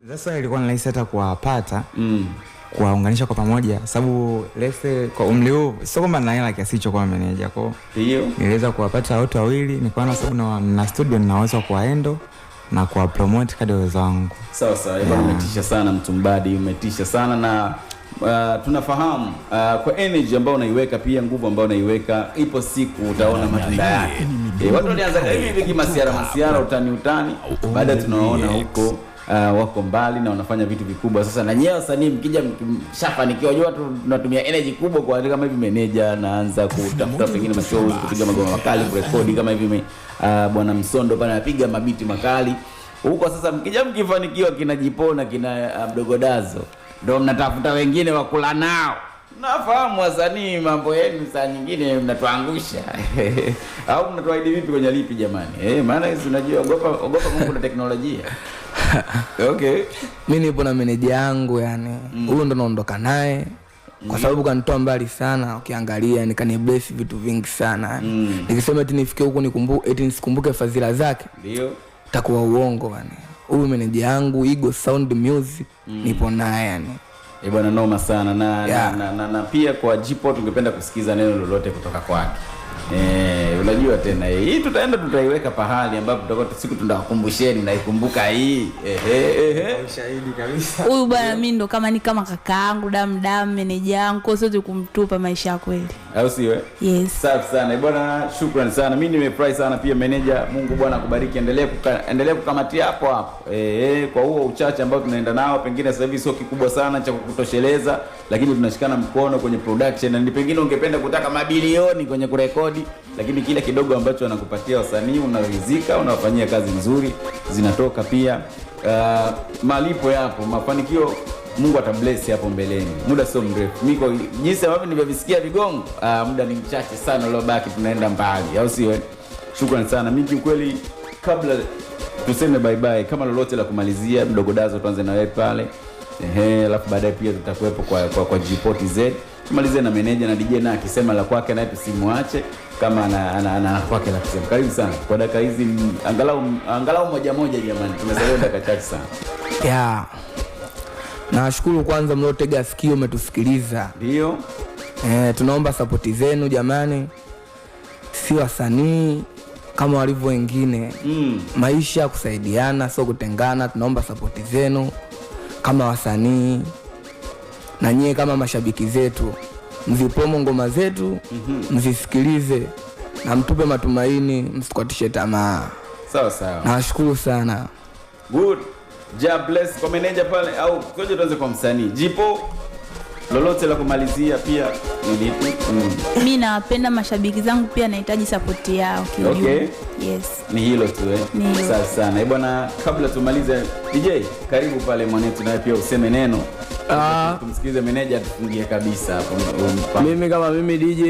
Sasa ilikuwa ni rahisi hata kuwapata, kuwaunganisha kwa pamoja, sababu lese kwa umri huu sio kwamba nina hela kiasi hicho kwa meneja. Kwa Ndio. niliweza kuwapata wote wawili, nikaona sababu na studio ninaweza kuwaendo na kuwapromote kadri uwezo wangu. Sawa sawa, bwana, umetisha sana Mtumbadi, umetisha sana na tunafahamu kwa energy ambayo unaiweka pia nguvu ambayo unaiweka, ipo siku utaona matunda yake. Watu walianza hivi hivi kimasiara masiara, utani utani, baadaye tunaona huko wako mbali na wanafanya vitu vikubwa. Sasa na nyewe wasanii mkija mkishafanikiwa, unajua watu tunatumia energy kubwa kwa kama hivi meneja naanza kutafuta pengine mashows, kupiga magoma makali, kurekodi kama hivi bwana Msondo pale anapiga mabiti makali huko. Sasa mkija mkifanikiwa, kina Jipona kina Mdogo Dazo ndio mnatafuta wengine wa kula nao. Nafahamu wasanii mambo yenu saa nyingine mnatuangusha au mnatuahidi vipi kwenye lipi jamani? Maana hizi unajua ogopa Mungu na teknolojia. Okay. Mimi nipo na meneja yangu yani. Huyu ndo naondoka naye kwa sababu kanitoa mbali sana, ukiangalia nikanibless vitu vingi sana. Nikisema eti nifike huku nikumbuke eti nisikumbuke fadhila zake, ndio takuwa uongo yani. Huyu meneja yangu Eagle Sound Music nipo naye yani. Bwana noma sana na, Yeah. na pia kwa Jipo tungependa kusikiza neno lolote kutoka kwake. Unajua tena hii tutaenda tutaiweka pahali ambapo tutakuwa siku tunawakumbusheni naikumbuka hii. Ushahidi kabisa. Huyu bwana mimi ndo kama ni kama kakaangu damu damu, meneja yangu, kwa siwezi kumtupa maisha ya kweli. Au sio? Yes. Safi sana. Bwana shukrani sana. Mimi nimefurahi sana pia meneja. Mungu Bwana akubariki, endelea kukamatia hapo hapo. Kwa huo uchache ambao tunaenda nao, pengine sasa hivi sio kikubwa sana cha kukutosheleza, lakini tunashikana mkono kwenye production, na pengine ungependa kutaka mabilioni kwenye kurekodi, lakini kile kidogo ambacho wanakupatia wasanii unaridhika, unawafanyia kazi nzuri, zinatoka pia. Malipo yapo, mafanikio Mungu atabless hapo mbeleni, muda sio mrefu. Mimi kwa jinsi ambavyo nimevisikia vigongo, muda ni mchache sana uliobaki, tunaenda mbali, au sio? Shukrani sana. Mimi kiukweli, kabla tuseme bye bye, kama lolote la kumalizia, Mdogo Dazo tuanze na wewe pale. Alafu baadaye pia tutakuwepo kwa Jipo TZ. Tumalize na meneja na DJ na akisema la kwake naye tusimwache kama ana kwake la kusema. Karibu sana kwa dakika hizi angalau moja moja jamani, tumesalia dakika chache sana. Yeah. Nashukuru kwanza mliotega sikio umetusikiliza. Ndio. Tunaomba support zenu jamani. Si wasanii kama walivyo wengine. Maisha kusaidiana sio kutengana. Tunaomba support zenu kama wasanii na nyie kama mashabiki zetu. Mzipromo ngoma zetu, mzisikilize na mtupe matumaini, msikuatishe tamaa. Sawa sawa. Nashukuru sana. Good. Ja bless kwa manager pale, au ngoja tuanze kwa msanii. Jipo, lolote la kumalizia pia ni lipi? Mimi nawapenda mashabiki zangu pia, nahitaji support yao kiujumla. Okay. Yes. Ni hilo tu Ni hilo. Sawa sana. Bwana, kabla tumalize, DJ karibu pale mwanetu naye pia useme neno. Tumsikize manager atufungie kabisa hapo. Mimi kama mimi DJ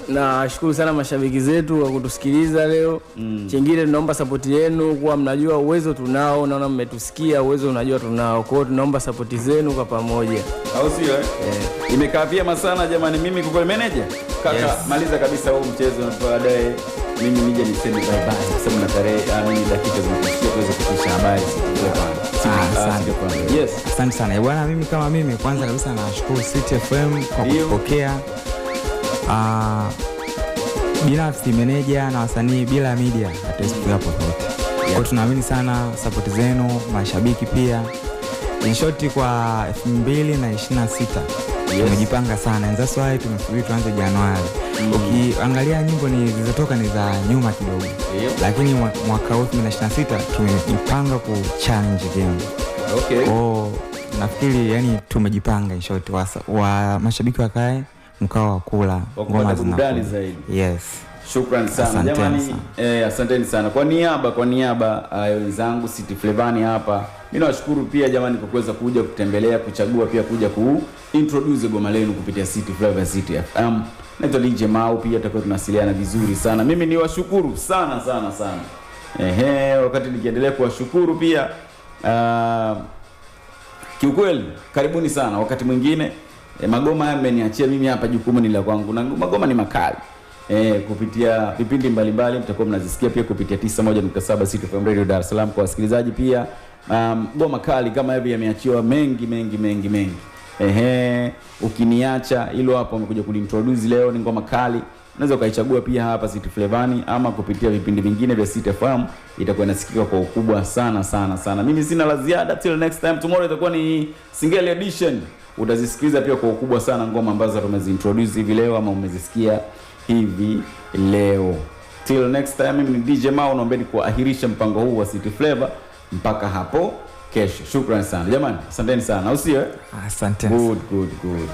nashukuru sana mashabiki zetu kwa kutusikiliza leo. Chingine tunaomba support yenu, kwa mnajua uwezo tunao, naona mmetusikia, uwezo unajua tunao. Kwa hiyo tunaomba support zenu kwa pamoja. Au sio? Imekaa vyema sana jamani. Mimi kwa manager kaka, Yes. Maliza kabisa huu mchezo na baadaye mimi nije niseme bye bye, kwa sababu na tarehe mimi dakika zinakuishia tuweze kupisha habari. Asante. Yes. Asante sana. Bwana, mimi kama mimi kwanza kabisa nashukuru City FM kwa kutupokea. Binafsi meneja na wasanii bila media hatuwezi kufika popote. Kwa hiyo tunaamini sana support zenu, mashabiki pia. In short kwa 2026 tumejipanga sana. And that's why tumesubiri tuanze Januari. Ukiangalia nyimbo ni zilizotoka ni za nyuma kidogo. Lakini mwaka huu 2026 tumejipanga ku challenge game. Okay. Kwa nafikiri yani tumejipanga in short, wa mashabiki wakae mkao wa kula ngoma burudani zaidi. Yes. Shukrani sana jamani. Asanteni sana. Kwa niaba wenzangu City Flevani hapa, mimi nawashukuru pia jamani kwa kuweza kuja kutembelea, kuchagua pia kuja ku introduce goma lenu kupitia City Flava City FM. Naitwa DJ Mau, pia tutakuwa tunawasiliana vizuri sana. Mimi niwashukuru sana sana sana. Wakati nikiendelea kuwashukuru pia kiukweli karibuni sana wakati mwingine. Magoma haya mmeniachia mimi hapa, jukumu ni la kwangu na magoma ni makali. Kupitia vipindi mbalimbali mtakuwa mnazisikia pia kupitia 91.7 City FM Radio Dar es Salaam. Kwa wasikilizaji pia Goma kali kama hivi yameachiwa mengi mengi mengi mengi. Ehe, ukiniacha hilo hapo amekuja kuliintroduce leo, ni ngoma kali. Unaweza ukaichagua pia hapa City Flevani ama kupitia vipindi vingine vya City FM, itakuwa inasikika kwa ukubwa sana sana sana. Mimi sina la ziada, till next time. Tomorrow itakuwa ni Singeli edition, utazisikiliza pia kwa ukubwa sana ngoma ambazo tumeziintroduce hivi leo ama umezisikia hivi leo. Till next time, mimi ni DJ Mao, naombeni kuahirisha mpango huu wa City Flavor mpaka hapo kesho. Shukrani sana jamani, asanteni sana, au sio? Asante. Good, good, good.